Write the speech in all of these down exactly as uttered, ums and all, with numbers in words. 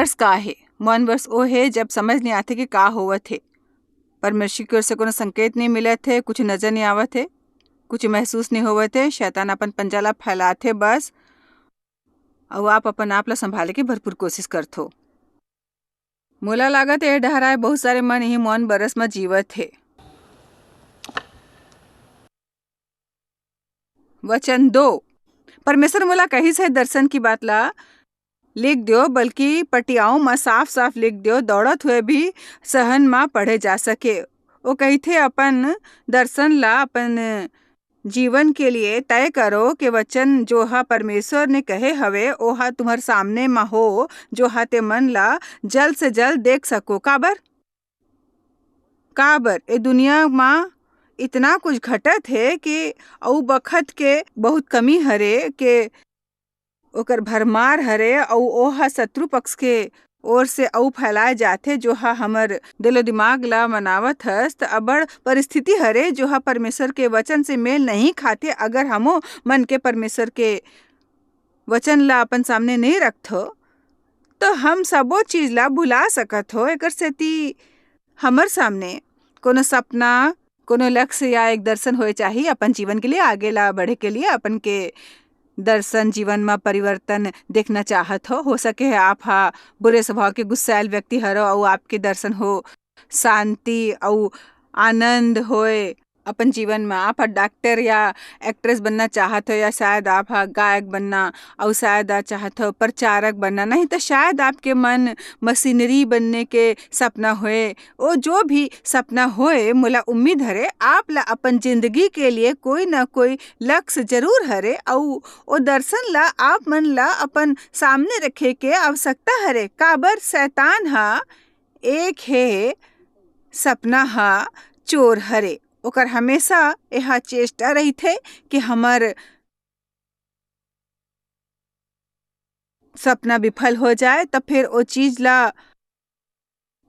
वर्ष का हे? मौन वर्ष ओ हे, जब समझ नहीं आथे कि का होवत हे। परमेश्वर की ओर से कोनो संकेत नहीं मिलत हे, कुछ नजर नहीं आवत हे, कुछ महसूस नहीं होवत हे। शैतान अपन पंजा ला फैलाथे बस, अउ आप अपन आप ला संभाले के भरपूर कोशिश करथो। मोला लागत हे, ए डहराए बहुत सारे मन इही मौन बरस म जीवत हे। वचन दो, परमेश्वर मोला कहिस हे, "दर्शन की बात ला लिख द्यो, बल्कि पटियाओं म साफ-साफ लिख द्यो, दौड़त हुए भी सहन म पढ़े जा सके।" वो कहिथे, अपन दर्शन ला अपन जीवन के लिए तय करो कि वचन जो ह परमेश्वर ने कहे हवे, ओहा तुम्हर सामने म हो, जो ह ते मन ला जल्द से जल्द देख सको। काबर? काबर ए दुनिया म इतना कुछ घटत हे कि अउ बखत के बहुत कमी हरे, के ओकर भरमार हरे, अउ ओह शत्रु पक्ष के ओर से अउ फैलाए जाथे, जो ह हमर दिलो दिमाग ला मनावत हस। त अबड़ परिस्थिति हरे, जो ह परमेश्वर के वचन से मेल नहीं खाथे। अगर हमो मन के परमेश्वर के वचन ला अपन सामने नहीं रखथो, तो हम सबो चीज ला भुला सकत हो। एकर सेती हमर सामने कोनो सपना, कोनो लक्ष्य या एक दर्शन होए चाही अपन जीवन के लिए, आगे ला बढ़े के लिए, अपन के दर्शन, जीवन म परिवर्तन देखना चाहत हो। हो सके है आप हा बुरे स्वभाव के गुस्सायल व्यक्ति हरो अउ आपके दर्शन हो शांति अउ आनंद होए अपन जीवन म। आप हा डॉक्टर या एक्ट्रेस बनना चाहत हो, या शायद आप हा गायक बनना, अउ शायद आप चाहत हो प्रचारक बनना, नहीं तो शायद आपके मन मशीनरी बनने के सपना होए। ओ जो भी सपना होए, मोला उम्मीद हरे आप ला अपन जिंदगी के लिए कोई ना कोई लक्ष्य जरूर हरे, अउ ओ दर्शन ला आप मन ला अपन सामने रखे के आवश्यकता हरे। काबर शैतान हा एक हे सपना हा चोर हरे, ओकर हमेशा एहा चेष्टा रहिथे कि हमर सपना विफल हो जाए, त फिर ओ चीज ला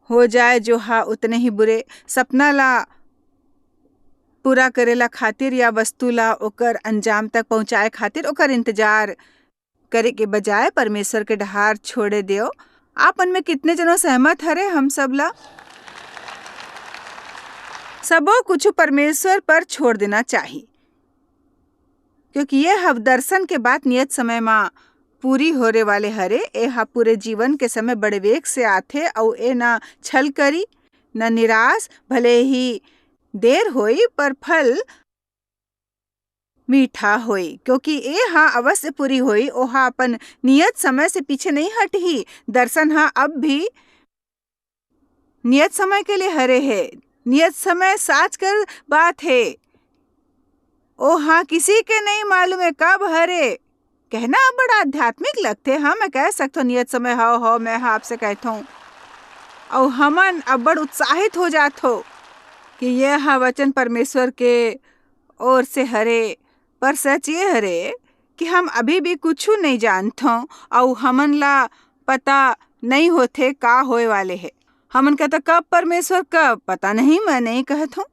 हो जाए जो हा उतने ही बुरे। सपना ला पूरा करे ला खातिर या वस्तु ला ओकर अंजाम तक पहुंचाए खातिर ओकर इंतजार करे के बजाय परमेश्वर के डहार छोड़े देव। आप मन में कितने जनो सहमत हरे? हम सब ला सबो कुछ परमेश्वर पर छोड़ देना चाही, क्योंकि ये हव दर्शन के बात नियत समय मा पूरी होरे वाले हरे। ए हा पूरे जीवन के समय बड़े वेग से आथे, अउ ए ना छल करी, ना निराश। भले ही देर होई, पर फल मीठा होई, क्योंकि ए हा अवश्य पूरी होई। ओहा अपन नियत समय से पीछे नहीं हटही। दर्शन हा अब भी नियत समय के लिए हरे हे। नियत समय साच कर बात हे। ओहा किसी के नहीं मालूम हे कब हरे। कहना बड़ा आध्यात्मिक लगथे। हाँ, मैं कह सकथो नियत समय हव, हव, मैं हा आपसे कहथो। अउ हमन अब्बड़ उत्साहित हो जाथो कि ये हा वचन परमेश्वर के ओर से हरे। पर सच ये हरे कि हम अभी भी कुछु नहीं जानथो, अउ हमन ला पता नहीं होथे का होए वाले हे। हमन कहता, "कब परमेश्वर, कब?" पता नहीं, मैं नहीं कहत हूँ।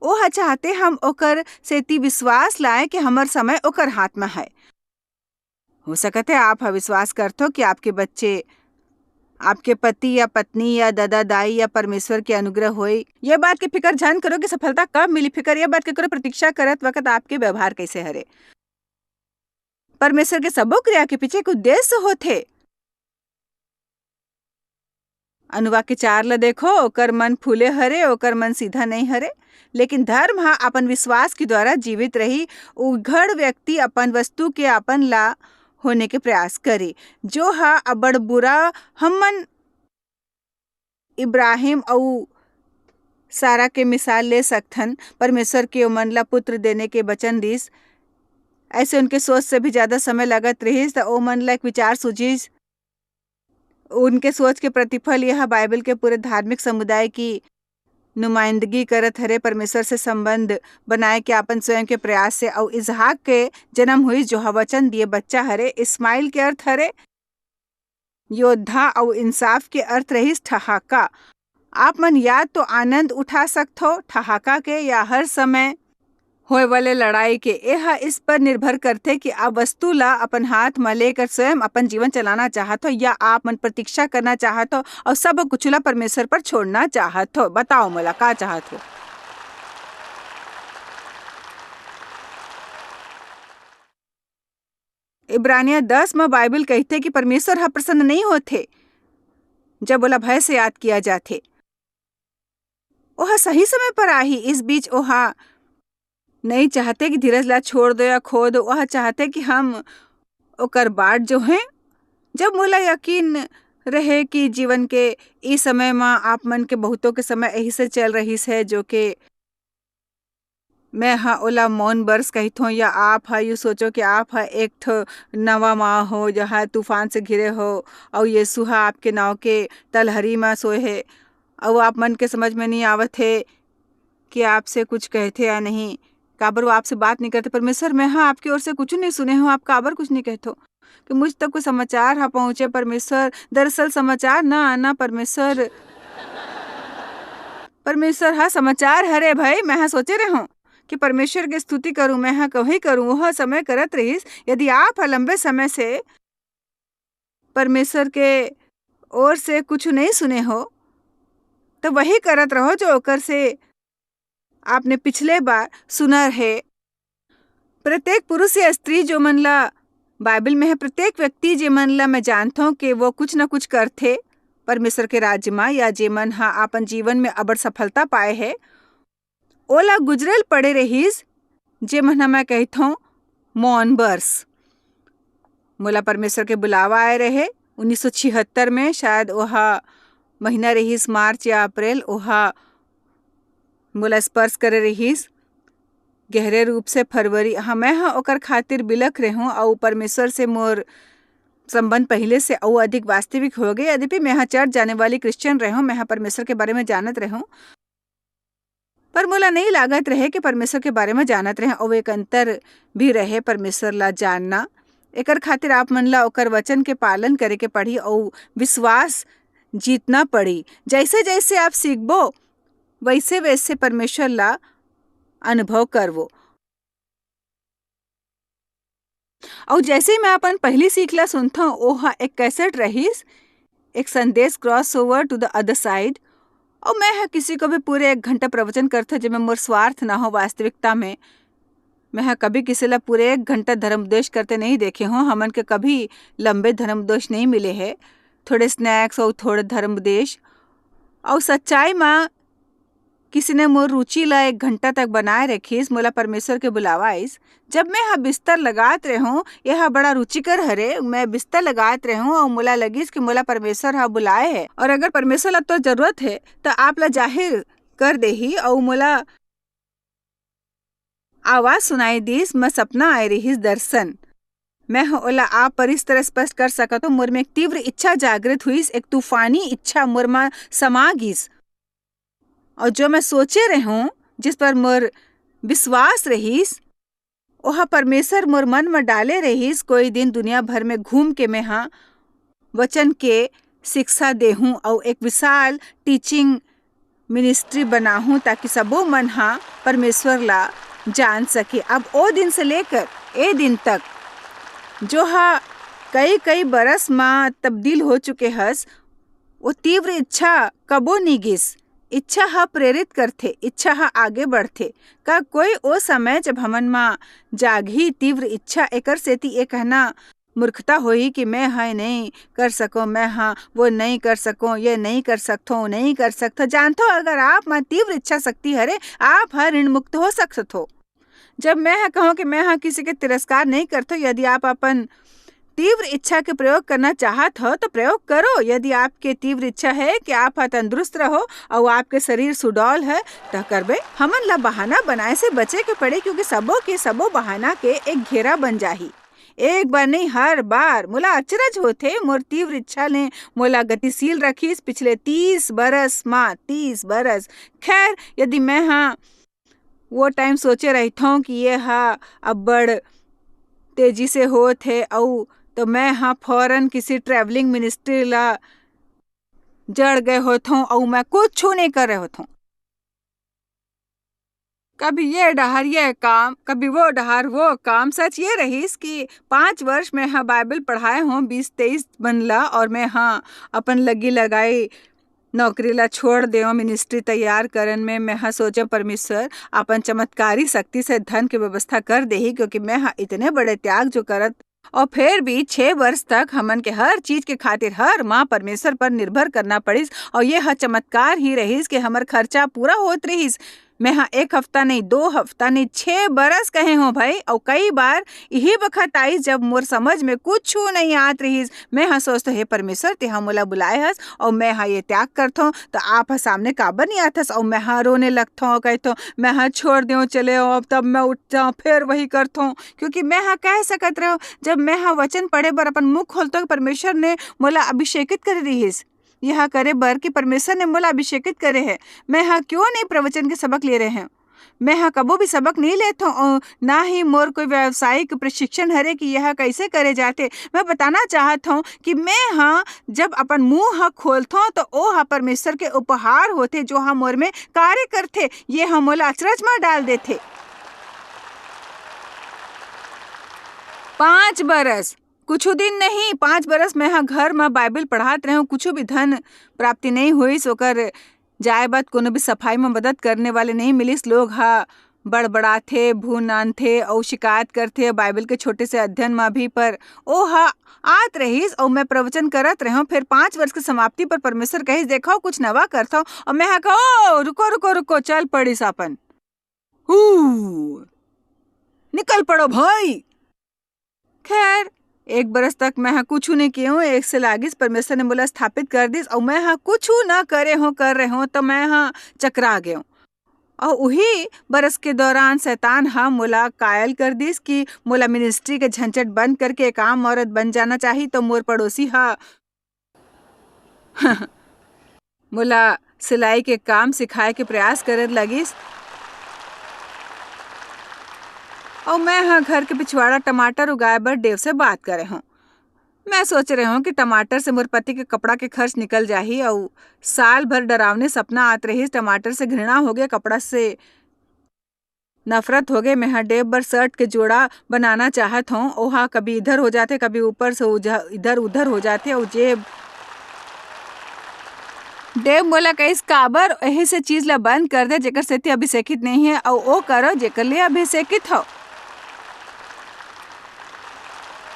ओ ह चाहते हम ओकर सेती विश्वास लाए कि हमर समय ओकर हाथ में है। हो सकत है आप ह विश्वास करथो कि आपके बच्चे, आपके पति या पत्नी या दादा दाई या परमेश्वर के अनुग्रह होए। ये बात के फिकर झन करो कि सफलता कब मिली, फिकर ये बात के करो प्रतीक्षा करत वक्त आपके व्यवहार कैसे हरे। परमेश्वर के सबो क्रिया के पीछे एक उद्देश्य होथे। अनुवाक्य चार ल देखो, ओकर मन फूले हरे, ओकर मन सीधा नहीं हरे, लेकिन धर्म ह अपन विश्वास के द्वारा जीवित रही। उघड़ व्यक्ति अपन वस्तु के अपन ला होने के प्रयास करे, जो ह अबड़ बुरा। हमन इब्राहिम अउ सारा के मिसाल ले सकथन। परमेश्वर के ओमन ला पुत्र देने के वचन दिस। ऐसे उनके सोच से भी ज्यादा समय लगत रहिस, त ओमन ला एक विचार सूझिस। उनके सोच के प्रतिफल यह बाइबल के पूरे धार्मिक समुदाय की नुमाइंदगी करत हरे, परमेश्वर से संबंध बनाए के अपन स्वयं के प्रयास से। अउ इसहाक के जन्म हुई, जो ह वचन दिए बच्चा हरे। इस्माइल के अर्थ हरे योद्धा, अउ इंसाफ के अर्थ रहिस ठहाका। आप मन या तो आनंद उठा सकथो ठहाका के, या हर समय होए वाले लड़ाई के। एह इस पर निर्भर करथे कि आप वस्तु ला अपन हाथ म लेकर स्वयं अपन जीवन चलाना चाहत हो या आप मन प्रतीक्षा करना चाहत हो और सब कुछ ला परमेश्वर पर छोड़ना चाहत हो। बताओ मोला, का चाहत हो? इब्रानिया दस म बाइबल कहिथे कि परमेश्वर ह प्रसन्न नहीं होथे, जब ओला भय से याद किया जाथे। ओह सही समय पर आही। इस बीच ओह नहीं चाहते कि धीरज ला छोड़ दो या खो दो। ओह चाहते कि हम ओकर बाट जो हैं। जब मोला यकीन रहे कि जीवन के ई समय म आप मन के बहुतों के समय यही से चल रहिस है, जो के मैं ह ओला मौन बरस कहिथों, या आप ह यू सोचो कि आप ह एक ठो नवा माँ हो, जहाँ तूफान से घिरे हो, अउ यीशु ह आपके नाव के तलहरी म सोए हे, अउ आप मन के समझ में नहीं आवत हे कि आपसे कुछ कहथे या नहीं, काबर वो आपसे बात नहीं करते। परमेश्वर, मैं ह आपके ओर से कुछ नहीं सुने हूँ, आप काबर कुछ नहीं कहथो कि मुझ तक कोई समाचार ह पहुँचे? परमेश्वर, दरअसल समाचार ना आना, परमेश्वर, परमेश्वर ह समाचार हरे भाई। मैं ह सोचे रहूं कि परमेश्वर के स्तुति करूं, मैं ह कभी करूं, वह समय करत रहिस। यदि आप ह लंबे समय से परमेश्वर के ओर से कुछ नहीं सुने हो, तो वही करत रहो जो ओकर से आपने पिछले बार सुना है। प्रत्येक पुरुष या स्त्री जो मन ला बाइबल में है, प्रत्येक व्यक्ति जे मन ला मैं जानथों कि वो कुछ न कुछ करथे परमेश्वर के राज्य म, या जे मन ह अपन जीवन में अबड़ सफलता पाए है, ओला गुजरेल पड़े रहिस, जे मन ह मैं कहिथों मौन बरस। मोला परमेश्वर के बुलावा आए रहे उन्नीस सौ छिहत्तर में, शायद ओहा महीना रहिस मार्च या अप्रैल, ओहा मोला स्पर्श करे रहिस गहरे रूप से फरवरी। हाँ, मैं ह ओकर खातिर बिलख रेहूं अउ परमेश्वर से मोर संबंध पहिले से अउ अधिक वास्तविक हो गए। यद्यपि मैं ह चर्च जाने वाली क्रिश्चियन रेहूं, मैं ह परमेश्वर के बारे में जानत रेहूं, पर मोला नहीं लागत रहे कि परमेश्वर के बारे में जानत रहे, अउ एक अंतर भी रहे परमेश्वर ला जानना। एकर खातिर आप मन ला ओकर वचन के पालन करे के पड़ी अउ विश्वास जीतना पड़ी। जैसे जैसे आप सीखबो, वैसे वैसे परमेश्वर ला अनुभव करवो। अउ जैसे ही मैं अपन पहली सीख ला सुनथों, ओह एक कैसेट रहिस, एक संदेश, Cross Over to the Other Side। अउ मैं ह किसी को भी पूरे एक घंटा प्रवचन करथों, जेमे मोर स्वार्थ ना हो। वास्तविकता में मैं ह कभी किसी ला पूरे एक घंटा धर्म उपदेश करते नहीं देखे हों। हमन के कभी लंबे धर्म उपदेश नहीं मिले हे, थोड़े स्नैक्स अउ थोड़े धर्म उपदेश। अउ सच्चाई म किसी ने मोर रुचि ला एक घंटा तक बनाए रखिस, मोला परमेश्वर के बुलावा आइस। जब मैं ह बिस्तर लगात रेहूं, यह बड़ा रुचिकर हरे। मैं बिस्तर लगात रेहूं अउ मोला लगिस कि मोला परमेश्वर ह बुलाए हे, और अगर परमेश्वर ला तो जरूरत हे, त आप ला जाहिर कर देही। अउ मोला आवाज सुनाई दिस, मैं सपना आए रहिस, दर्शन। मैं ह ओला आप पर इस तरह स्पष्ट कर सकत हूँ, मोर में एक तीव्र इच्छा जागृत हुई, एक तूफानी इच्छा मोर में समा गिस। और जो मैं सोचे रहूं, जिस पर मोर विश्वास रहिस, ओह परमेश्वर मोर मन म डाले रहिस। कोई दिन दुनिया भर में घूम के मैं ह वचन के शिक्षा देहूं अउ एक विशाल टीचिंग मिनिस्ट्री बनाहूं, ताकि सबो मन ह परमेश्वर ला जान सके। अब ओ दिन से लेकर ए दिन तक, जो ह कई कई बरस म तब्दील हो चुके हस, वो तीव्र इच्छा कबो नी गिस। इच्छा ह प्रेरित करथे, इच्छा ह आगे बढ़थे। का कोई ओ समय जब हमन म जागही तीव्र इच्छा, एकर सेती ये कहना मूर्खता होही कि मैं ह नहीं कर सकों, मैं ह वो नहीं कर सकों, ये नहीं कर सकथों, नहीं कर सकथों। जानथो, अगर आप म तीव्र इच्छा शक्ति हरे, आप ह ऋण मुक्त हो सकथो। जब मैं ह कहूँ कि मैं ह किसी के तिरस्कार नहीं करथों, यदि आप अपन तीव्र इच्छा के प्रयोग करना चाहत हो, तो प्रयोग करो। यदि आपके तीव्र इच्छा है कि आप ह तंदुरुस्त रहो अउ आपके शरीर सुडौल है, त करबे। हमन ला बहाना बनाए से बचे के पड़े, क्योंकि सबो के सबो बहाना के एक घेरा बन जाही। एक बार नहीं, हर बार। मोला अचरज होथे, मोर तीव्र इच्छा ने मोला गतिशील रखिस पिछले तीस बरस म, तीस बरस। खैर, यदि मैं ह वो टाइम सोचे रहिथों कि ये ह अब्बड़ तेजी से होत हे, अउ तो मैं ह फौरन किसी ट्रैवलिंग मिनिस्ट्री ला जड़ गए होथों, अउ मैं कुछ नहीं करे होथों। कभी ये डहार ये काम, कभी वो डहार वो काम। सच ये रहिस कि पाँच वर्ष मैं हा बाइबल पढ़ाए हों बीस तेईस मन ला, और मैं हा अपन लगी लगाई नौकरी ला छोड़ देव। मिनिस्ट्री तैयार करन में मैं हा सोचे, परमेश्वर अपन चमत्कारी शक्ति से धन के व्यवस्था कर देही, क्योंकि मैं हा इतने बड़े त्याग जो करत, और फिर भी छह वर्ष तक हमन के हर चीज के खातिर हर माह परमेश्वर पर निर्भर करना पड़िस, और ये हा चमत्कार ही रहिस कि हमर खर्चा पूरा होत रहिस। मैं हा एक हफ्ता नहीं, दो हफ्ता नहीं, छह बरस कहे हों भाई, और कई बार यही बखत आइस जब मोर समझ में कुछ नहीं आत रहिस। मैं हा सोचत, हे परमेश्वर, तेहा मोला बुलाए हस, और मैं हा ये त्याग करथों, तो आप हा सामने काबर नहीं आथस? और मैं हा रोने लगथों, कहथों, मैं हा छोड़ देव, चले आओ, अब तब मैं उठ जाऊं, फिर वही करथों, क्योंकि मैं हा कह सकत रहों, जब मैं हा वचन पढ़े बर अपन मुंह खोलथों, परमेश्वर ने मोला अभिषेकित करे रिहिस, यह करे बर कि परमेश्वर ने मोला अभिषेकित करे है। मैं हा क्यों नहीं प्रवचन के सबक ले रहे हैं? मैं हा कबो भी सबक नहीं लेथों, और ना ही मोर कोई व्यावसायिक प्रशिक्षण हरे कि यह कैसे करे जाथे। मैं बताना चाहत हूँ कि मैं हा जब अपन मुंह हा खोलथों, तो ओ हा परमेश्वर के उपहार होथे, जो हा मोर में कार्य करथे। ये हा मोला अचरज में डाल देथे। पाँच बरस, कुछ दिन नहीं, पाँच बरस मैं हा घर में बाइबल पढ़ात रहे हूँ, कुछ भी धन प्राप्ति नहीं होइस, ओकर जाए बाद कोनो भी सफाई में मदद करने वाले नहीं मिलिस। लोग हा बड़बड़ाथे, भून आनथे अउ शिकायत करथे बाइबल के छोटे से अध्ययन में भी, पर ओ हा आत रहिस अउ मैं प्रवचन करत रहे हूँ। फिर पाँच वर्ष के समाप्ति पर परमेश्वर कहिस, "देखो, कुछ नवा करथो।" अउ मैं हा कहो, "रुको, रुको, रुको, चल पड़िस अपन।" हू, निकल पड़ो भाई। खैर, एक बरस तक मैं हा कुछू नहीं किए हूँ, एक से लागिस, परमेश्वर ने मोला स्थापित कर दिस, अउ मैं हा कुछू न करे हूँ, कर रहे हूँ, तो मैं हा चकरा गए हूँ। अउ उही बरस के दौरान शैतान हा मोला कायल कर दिस कि मोला मिनिस्ट्री के झंझट बंद करके एक आम औरत बन जाना चाही, तो मोर पड़ोसी हा मोला सिलाई के काम सिखाए के प्रयास करे लगिस। अउ मैं हा घर के पिछवाड़ा टमाटर उगाए बर डेव से बात करे हूँ। मैं सोच रहे हूँ कि टमाटर से मोर पति के कपड़ा के खर्च निकल जाही, अउ साल भर डरावने सपना आत रहिस, टमाटर से घृणा हो गया, कपड़ा से नफरत हो गए। मैं हा डेव बर शर्ट के जोड़ा बनाना चाहत हूँ। ओहा कभी इधर हो जाथे, कभी ऊपर से उझ-, इधर उधर हो जाथे। अउ जेब, डेव मोला कहिस, "काबर एही से चीज ला बंद कर दे, जेकर सेती अभिषेकित नहीं है, अउ ओ करो, जेकर लिए अभिषेकित हो।"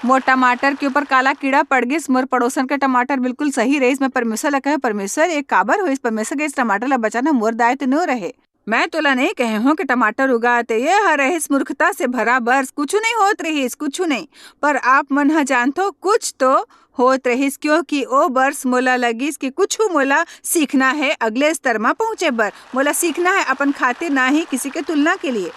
मोर टमाटर के ऊपर काला कीड़ा पड़ गिस। मोर पड़ोसन के टमाटर बिल्कुल सही रहिस। मैं परमेश्वर ला कहे, "परमेश्वर, ये काबर होइस?" परमेश्वर के इस टमाटर ला बचाना मोर दायित्व नो रहे। मैं तोला नहीं कहे हूँ कि टमाटर उगाते, ये हर रहिस मूर्खता से भरा बर्स, कुछ नहीं होत रहिस, कुछ नहीं। पर आप मन ह जानथो, कुछ तो होत रहिस, क्योंकि ओ बर्स मोला लगिस कि कुछ मोला सीखना है अगले स्तर मा पहुँचे बर। मोला सीखना है अपन खातिर, ना ही किसी के तुलना के लिए।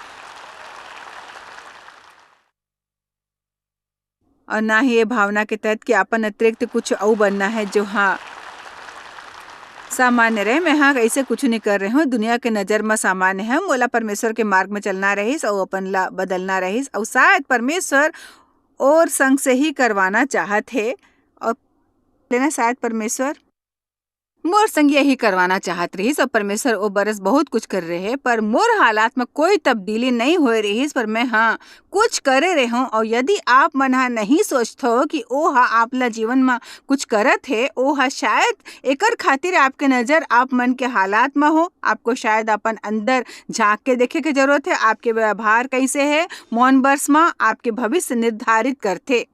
और ना ही ये भावना के तहत कि अपन अतिरिक्त कुछ अउ बनना है, जो हाँ, सामान्य रहे। मैं हाँ ऐसे कुछ नहीं कर रहे हूँ, दुनिया के नज़र में सामान्य है। मोला परमेश्वर के मार्ग में चलना रहिस, अउ अपन ला बदलना रहिस, अउ शायद परमेश्वर और संग से ही करवाना चाहत है। और लेना, शायद परमेश्वर मोर संग यही करवाना चाहत रहिस, और परमेश्वर ओ बरस बहुत कुछ कर रहे, पर मोर हालात में कोई तब्दीली नहीं होए रहिस, पर मैं हाँ कुछ करे रहे हूँ। और यदि आप मन हा नहीं सोचथो कि ओ हा आप ला जीवन में कुछ करत है, ओ हा शायद एकर खातिर आपके नज़र आप मन के हालात में हो। आपको शायद अपन अंदर झांक के देखे के जरूरत है, आपके व्यवहार कैसे है। मौन बरस में आपके भविष्य निर्धारित करथे।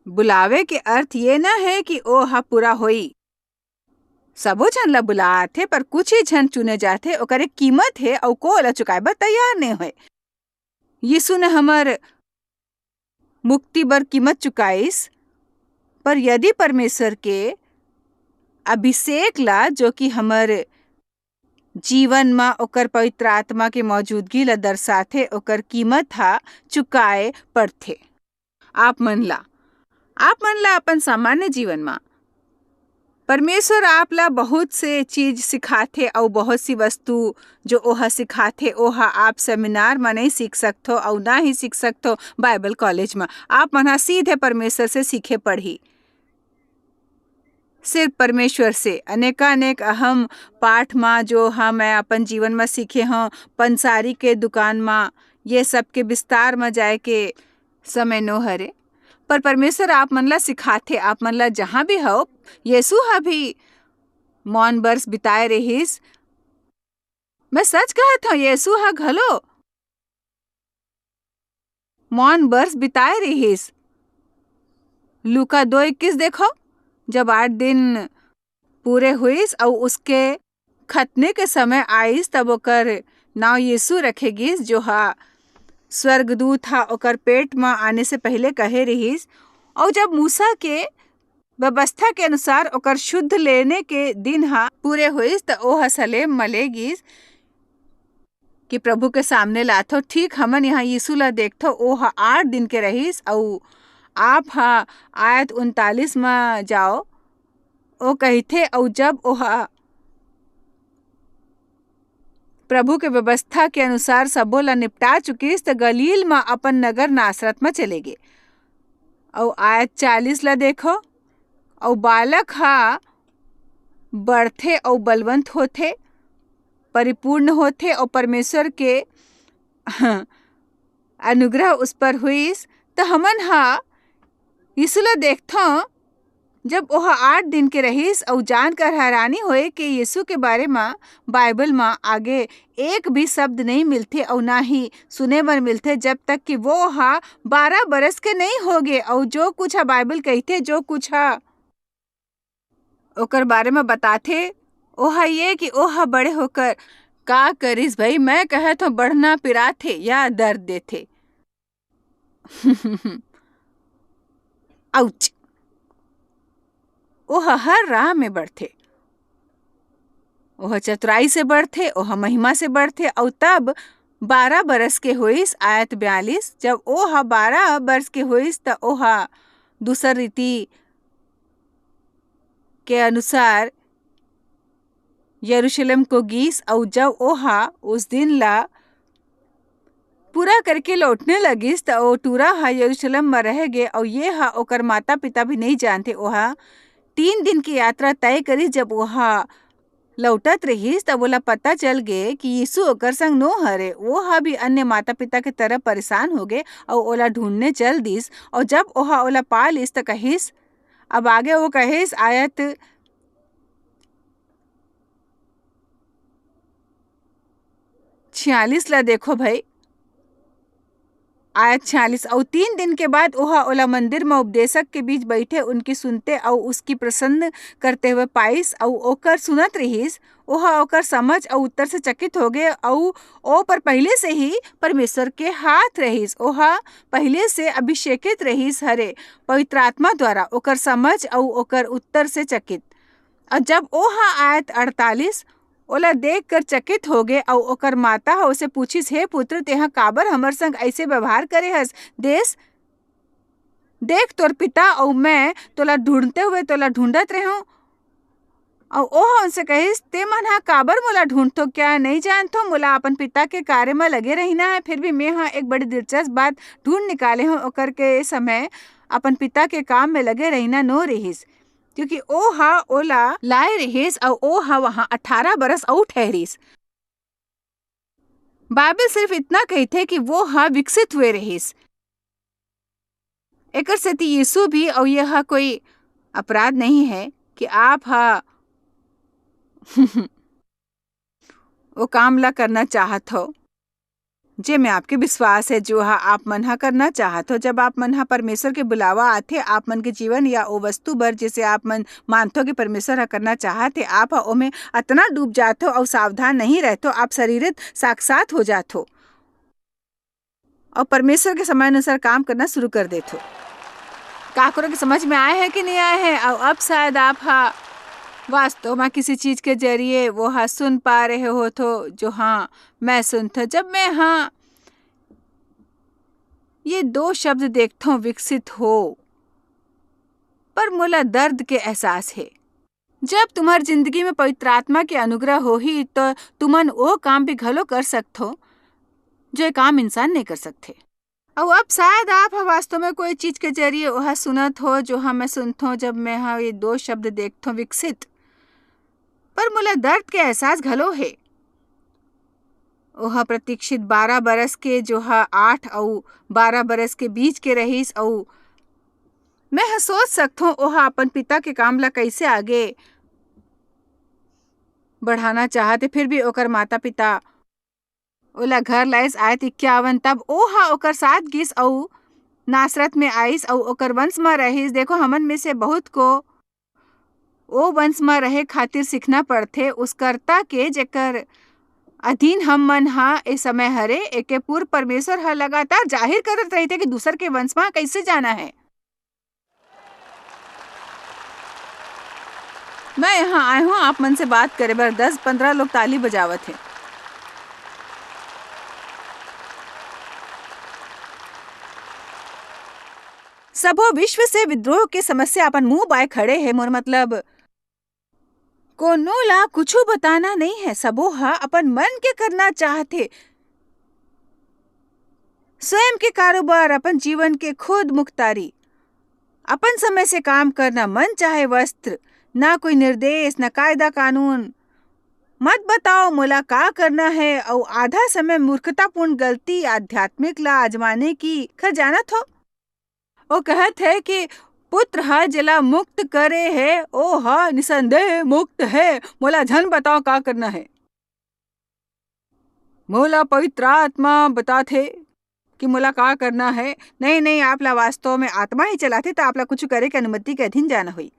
बुलावे के अर्थ ये न हे कि ओ ह पूरा होई। सबो झन ला बुलाथे, पर कुछ ही झन चुने जाथे, ओकर एक कीमत हे, अउ को ओला चुकाए बर तैयार नइ होय। यीशु ने हमर मुक्ति बर कीमत चुकाइस, पर यदि परमेश्वर के अभिषेक ला, जो कि हमर जीवन म ओकर पवित्र आत्मा के मौजूदगी ला दर्शाथे, ओकर कीमत ह चुकाए पड़थे। आप मन ला, आप मन ला अपन सामान्य जीवन म परमेश्वर आप ला बहुत से चीज सिखाथे, अउ बहुत सी वस्तु जो ओह सिखाथे, ओह आप सेमिनार म नइ सीख सकथो, अउ ना ही सीख सकथो बाइबल कॉलेज म। आप मन ह सीधे परमेश्वर से सीखे पड़ही। सिर्फ परमेश्वर से। अनेकानेक अहम पाठ म, जो ह मैं अपन जीवन म सीखे हंव, पंसारी के दुकान म, ये सब के विस्तार म जाए के समय नो हरे। पर परमेश्वर आप मन ला सिखाथे, आप मन ला जहां भी हो, यीशु ह भी मौन बरस बिताए रहिस। मैं सच कहत हंव, यीशु ह घलो मौन बरस बिताए रहिस। लूका दो इक्कीस देखो, जब आठ दिन पूरे होइस अउ उसके खतने के समय आइस, तब ओकर नांव यीशु रखे गिस, जो हा स्वर्गदूत हा ओकर पेट म आने से पहले कहे रिहिस। अउ जब मूसा के व्यवस्था के अनुसार ओकर शुद्ध लेने के दिन हा पूरे होइस, त ओह सलेम म ले गिस कि प्रभु के सामने लाथो। ठीक हमन यहाँ यीशु ला देखथो, ओह आठ दिन के रहिस, अउ आप हा आयत उनतालीस म जाओ, ओ कहिथे, अउ जब ओह प्रभु के व्यवस्था के अनुसार सबो ला निपटा चुकिस, त गलील म अपन नगर नासरत म चले गे। अउ आयत चालीस ला देखो, अउ बालक हा बढ़थे अउ बलवंत होथे, परिपूर्ण होथे, अउ परमेश्वर के अनुग्रह उस पर हुइस। त हमन हा यीशु ला देखथों, जब ओह आठ दिन के रहिस, अउ जानकर हैरानी होए कि यीशु के बारे म बाइबल म आगे एक भी शब्द नहीं मिलथे अउ ना ही सुने बर मिलथे, जब तक कि वो हा बारह बरस के नहीं होगे। अउ जो कुछ हा बाइबल कहिथे, जो कुछ हा ओकर बारे म बताथे, ओह ये कि ओह बड़े होकर का करिस भई। मैं कहत हूँ, बढ़ना पिराथे या दर्द देथे। आउच। ओह हर राह में बढ़थे। ओह चतुराई से बढ़थे, ओह महिमा से बढ़थे। अउ तब बारह बरस के होइस, आयत बयालीस, जब ओह बारह बरस के होइस, त ओह दूसर रीति के अनुसार यरूशलेम को गीस, अउ जब ओह उस दिन ला पूरा करके लौटने लगिस, त ओ टूरा ह यरूशलेम म रह गे, अउ ये ह ओकर माता-पिता भी नइ जानथे। ओह तीन दिन के यात्रा तय करिस। जब ओह लौटत रिहिस, तब ओला पता चल गे कि यीशु ओकर संग नो हरे। ओह भी अन्य माता-पिता के तरह परेशान हो गे अउ ओला ढूंढने चल दिस। अउ जब ओह ओला पा लिस, त कहिस, अब आगे वो कहिस, आयत छियालीस ला देखो भाई। आयत छियालीस, अउ तीन दिन के बाद ओह ओला मंदिर म उपदेशक के बीच बैठे उनकी सुनते अउ उसकी प्रसन्न करते हुए पाइस, अउ ओकर सुनत रिहिस। ओह ओकर समझ अउ उत्तर से चकित हो गे, अउ ओ पर पहले से ही परमेश्वर के हाथ रहिस। ओह पहले से अभिषेकित रहिस हरे पवित्र आत्मा द्वारा। ओकर समझ अउ ओकर उत्तर से चकित। अउ जब ओह आयत अड़तालीस, ओला देख कर चकित हो गे, अउ ओकर माता ह उसे पूछिस, "हे पुत्र, तेहा काबर हमर संग ऐसे व्यवहार करे हस? देश, देख, तोर पिता अउ मैं तोला ढूंढते हुए तोला ढूंढत रेहों।" अउ ओह उनसे कहिस, "ते मन ह काबर मोला ढूंढथो? क्या नहीं जानथो, मोला अपन पिता के कार्य म लगे रहिना है? फिर भी मैं ह एक बड़ी दिलचस्प बात ढूंढ निकाले हूँ।" ओकर के समय अपन पिता के काम में लगे रहिना नो रिहिस, क्योंकि ओह ओला लाए रिहिस अउ ओह वहां अठारह बरस अउ ठहरिस। बाइबल सिर्फ इतना कहिथे कि वो ह विकसित हुए रिहिस। एकर सेती यीशु भी, अउ यह कोई अपराध नहीं है कि आप ह वो काम ला करना चाहत हो, जे में आपके विश्वास है, जो ह आप मन ह करना चाहत हो। जब आप मन ह परमेश्वर के बुलावा आथे, आप मन के जीवन या ओ वस्तु बर, जिसे आप मन मानथो कि परमेश्वर ह करना चाहत हे, आप ह ओमे अतना डूब जाथो अउ सावधान नहीं रहथो, आप शरीरित साक्षात हो जाथो अउ परमेश्वर के समय अनुसार काम करना शुरू कर देथो। काकरो के समझ में आए है कि नहीं आए है? अउ अब शायद आप हा वास्तव में किसी चीज के जरिए वो हा सुन पा रहे होथो, जो हाँ, मैं सुनथो। जब मैं हाँ ये दो शब्द देखथो, विकसित हो, पर मोला दर्द के एहसास हे। जब तुम्हार जिंदगी में पवित्र आत्मा के अनुग्रह होही, तो तुमन वो काम भी घलो कर सकथो, जो एक आम इंसान नहीं कर सकथे। अउ अब शायद आप ह वास्तव में कोई चीज के जरिए ओहा सुनत हो, जो ह मैं सुनथों, जब मैं ह ये दो शब्द देखथों, विकसित। पर मोला दर्द के एहसास घलो हे। ओहा प्रतीक्षित बारह बरस के, जो ह आठ अउ बारह बरस के बीच के रहिस, अउ मैं ह सोच सकथों, ओहा अपन पिता के काम ला कइसे आगे बढ़ाना चाहत हे, फिर भी ओकर माता-पिता ओला घर लाइस आयत इक्यावन, तब ओहा ओकर साथ गिस अउ नासरत में आइस अउ ओकर वंश म रहिस। देखो, हमन में से बहुत को ओ वंश म रहे खातिर सीखना पड़थे, उस कर्ता के, जेकर अधीन हम मन ह ए समय हरे, एके पूर्व परमेश्वर ह लगातार जाहिर करत रहिथे कि दूसर के वंश म कइसे जाना हे। मैं यहाँ आए हूँ आप मन से बात करे बर। दस पंद्रह लोग ताली बजावत हे। सबो विश्व से विद्रोह के समस्या अपन मुंह बाय खड़े हे। मोर मतलब, कोनो ला कुछु बताना नइ हे, सबो ह अपन मन के करना चाहथे। स्वयं के कारोबार, अपन जीवन के खुद मुख्तारी, अपन समय से काम करना, मन चाहे वस्त्र, ना कोई निर्देश, ना कायदा कानून। मत बताओ मोला का करना हे, अउ आधा समय मूर्खतापूर्ण गलती आध्यात्मिक ला आजमाने की। खैर, जानत हो, वो कहत हे कि पुत्र ह जेला मुक्त करे हे, ओ ह निसंदेह मुक्त हे। मोला झन बताओ का करना हे। मोला पवित्र आत्मा बताथे कि मोला का करना हे। नहीं, नहीं, आप ला वास्तव में आत्मा ही चलाथे, त आप ला कुछ करे के अनुमति के अधीन जाना होई।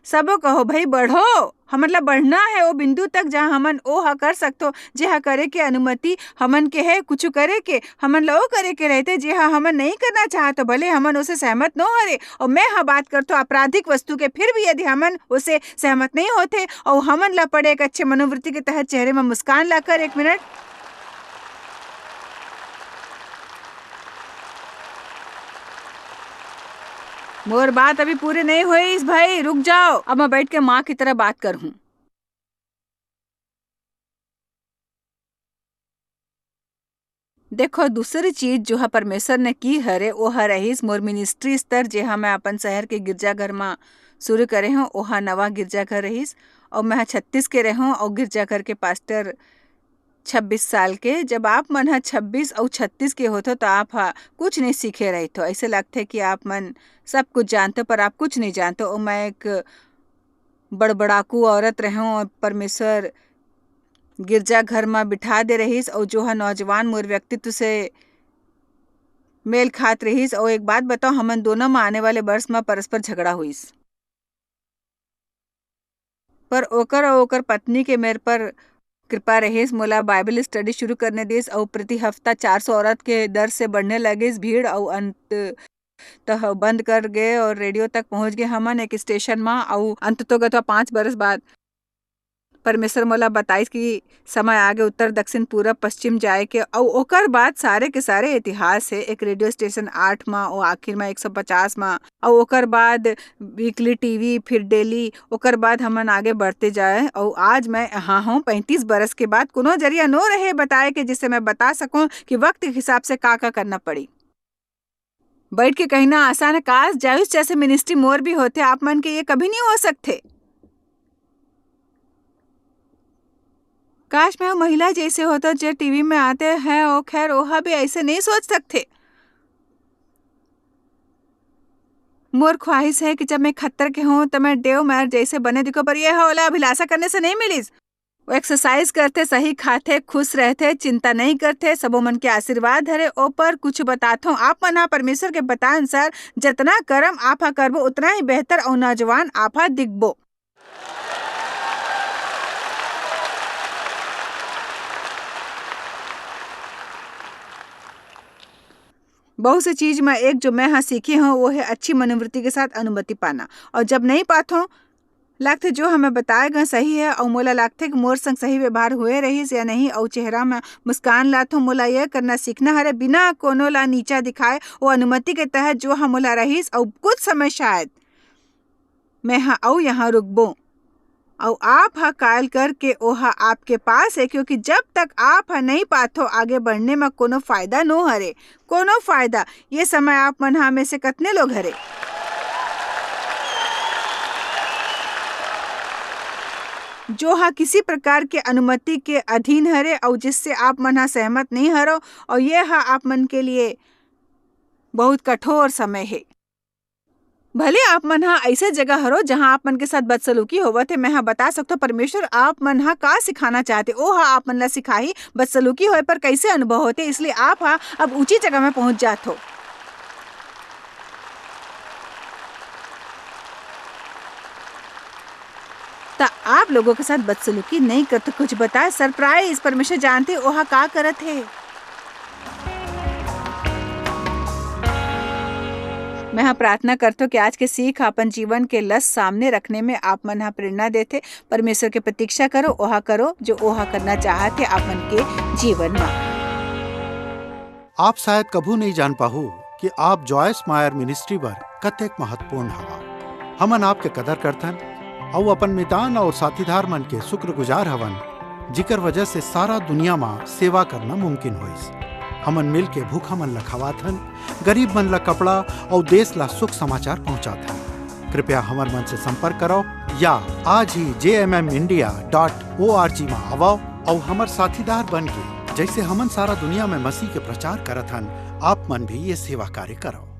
सबो कहो, "भई बढ़ो, हमन ला बढ़ना हे ओ बिंदु तक, जहाँ हमन ओ ह कर सकथो, जे ह करे के अनुमति हमन के हे, कुछ करे के, हमन ला ओ करे के रहथे, जे ह हमन नहीं करना चाहत, भले हमन ओसे सहमत नो हरे।" अउ मैं ह बात करथो आपराधिक वस्तु के, फिर भी यदि हमन ओसे सहमत नहीं होथे अउ हमन ला पड़े एक अच्छे मनोवृत्ति के तहत चेहरे म मुस्कान लाकर, एक मिनट, मोर बात अभी पूरे नहीं होइस भाई, रुक जाओ। अब मैं बैठ के माँ की तरह बात करहूँ। देखो, दूसरी चीज जो है परमेश्वर ने की हरे, वो ह रहिस मोर मिनिस्ट्री स्तर, जे ह मैं अपन शहर के गिरजाघर म शुरू करे हूँ, ओहा नवा गिरजाघर रहिस। और मैं ह छत्तीस के रहूँ और गिरजाघर के पास्टर छब्बीस साल के। जब आप मन ह छब्बीस अउ छत्तीस के होथो, तो आप ह कुछ नहीं सीखे रहिथो। ऐसे लगथे कि आप मन सब कुछ जानते हो, पर आप कुछ नहीं जानते हो। और मैं एक बड़बड़ाकू औरत रहूँ और परमेश्वर गिरजाघर म बिठा दे रहिस, और जो ह नौजवान मोर व्यक्तित्व से मेल खात रहिस। और एक बात बताओ, हमन दोनों म आने वाले वर्ष म परस्पर झगड़ा होइस। पर ओकर अउ ओकर पत्नी के मेर पर कृपा रहिस, मोला बाइबल स्टडी शुरू करने दिस, अउ प्रति हफ्ता चार सौ औरत के दर से बढ़ने लगिस भीड़, अउ अंत तह बंद कर गए और रेडियो तक पहुंच गए हमन एक स्टेशन म। अउ अंततोगत्वा पाँच बरस बाद परमेश्वर मोला बताइस कि समय आगे उत्तर, दक्षिण, पूरब, पश्चिम जाए के, अउ ओकर बाद सारे के सारे इतिहास हे। एक रेडियो स्टेशन आठ म, ओ आखिर म एक सौ पचास म, अउ ओकर बाद वीकली टीवी, फिर डेली, ओकर बाद हमन आगे बढ़ते जाए। अउ आज मैं यहाँ हूँ, पैंतीस बरस के बाद। कोनो जरिया नो रहे बताए के, जिससे मैं बता सकूँ कि वक्त के हिसाब से का का करना पड़ी। बैठ के कहिना आसान हे, काश जायुस जैसे मिनिस्ट्री मोर भी होथे, आप मन के ये कभी नहीं हो सकथे। काश मैं वो महिला जैसे होता जो टीवी में आते हैं, ओ खैर, ओहा भी ऐसे नहीं सोच सकथे। मोर ख्वाहिश हे कि जब मैं खत्तर के हूँ, त मैं डेव मैर जैसे बने दिखो, पर ये ह ओला अभिलाषा करने से नहीं मिलिस। वो एक्सरसाइज करथे, सही खाथे, खुश रहथे, चिंता नहीं करथे, सबो मन के आशीर्वाद हरे ओ पर। कुछ बताथों, आप मन ह परमेश्वर के बताए अनुसार जतना करम आप ह करबो, उतना ही बेहतर अउ नौजवान आप ह दिखबो। बहुत से चीज म एक जो मैं ह सीखे हूँ, वो है अच्छी मनोवृत्ति के साथ अनुमति पाना। और जब नहीं पाथों, लागथे जो हमें बताए गए सही है, और मोला लागथे कि मोर संग सही व्यवहार हुए रहिस या नहीं, और चेहरा में मुस्कान लाथों। मोला यह करना सीखना हरे, बिना कोनो ला नीचा दिखाए, वो अनुमति के तहत जो हम मोला रहिस, और कुछ समय शायद मैं ह अउ यहाँ रुकबो। अउ आप ह कायल करके ओहा आपके पास हे, क्योंकि जब तक आप ह नइ पाथो, आगे बढ़ने म कोनो फायदा नो हरे, कोनो फायदा। ये समय आप मन ह में से कतने लोग हरे, जो ह किसी प्रकार के अनुमति के अधीन हरे अउ जिससे आप मन ह सहमत नइ हरो, अउ ये ह आप मन के लिए बहुत कठोर समय हे। भले आप मन ह ऐसे जगह हरो, जहां आप मन के साथ बदसलूकी होवत हे, मैं ह बता सकथो, परमेश्वर आप मन ह का सिखाना चाहते, ओ ह आप मन ला सिखाही, बदसलूकी होए पर कैसे अनुभव होते, इसलिए आप ह अब ऊंची जगह में पहुंच जात हो। त आप लोगों के साथ बदसलूकी नहीं करते, कुछ बताए, सरप्राइज, परमेश्वर जानते ओहा का करत हे। मैं ह प्रार्थना करथो कि आज के सीख अपन जीवन के लस सामने रखने में आप मन ह प्रेरणा देथे। परमेश्वर के प्रतीक्षा करो, ओहा करो जो ओहा करना चाहत हे आप मन के जीवन म। आप शायद कभू नहीं जान पाहू कि आप जॉयस मायर मिनिस्ट्री बर कतेक महत्वपूर्ण हवा। हमन आपके कदर करथन अउ अपन मितान और साथीदार मन के शुक्रगुजार हवन, जिकर वजह से सारा दुनिया म सेवा करना मुमकिन होइस। हमन मिल के भूखा मन ल खवाथन, गरीब मन ल कपड़ा अउ देश ल शुभ समाचार पहुंचाथन। कृपया हमर मन से संपर्क करो या आज ही जे M M India dot O R G म आवव अउ हमर साथीदार बन के, जैसे हमन सारा दुनिया में मसीह के प्रचार करत हन, आप मन भी ये सेवा कार्य करो।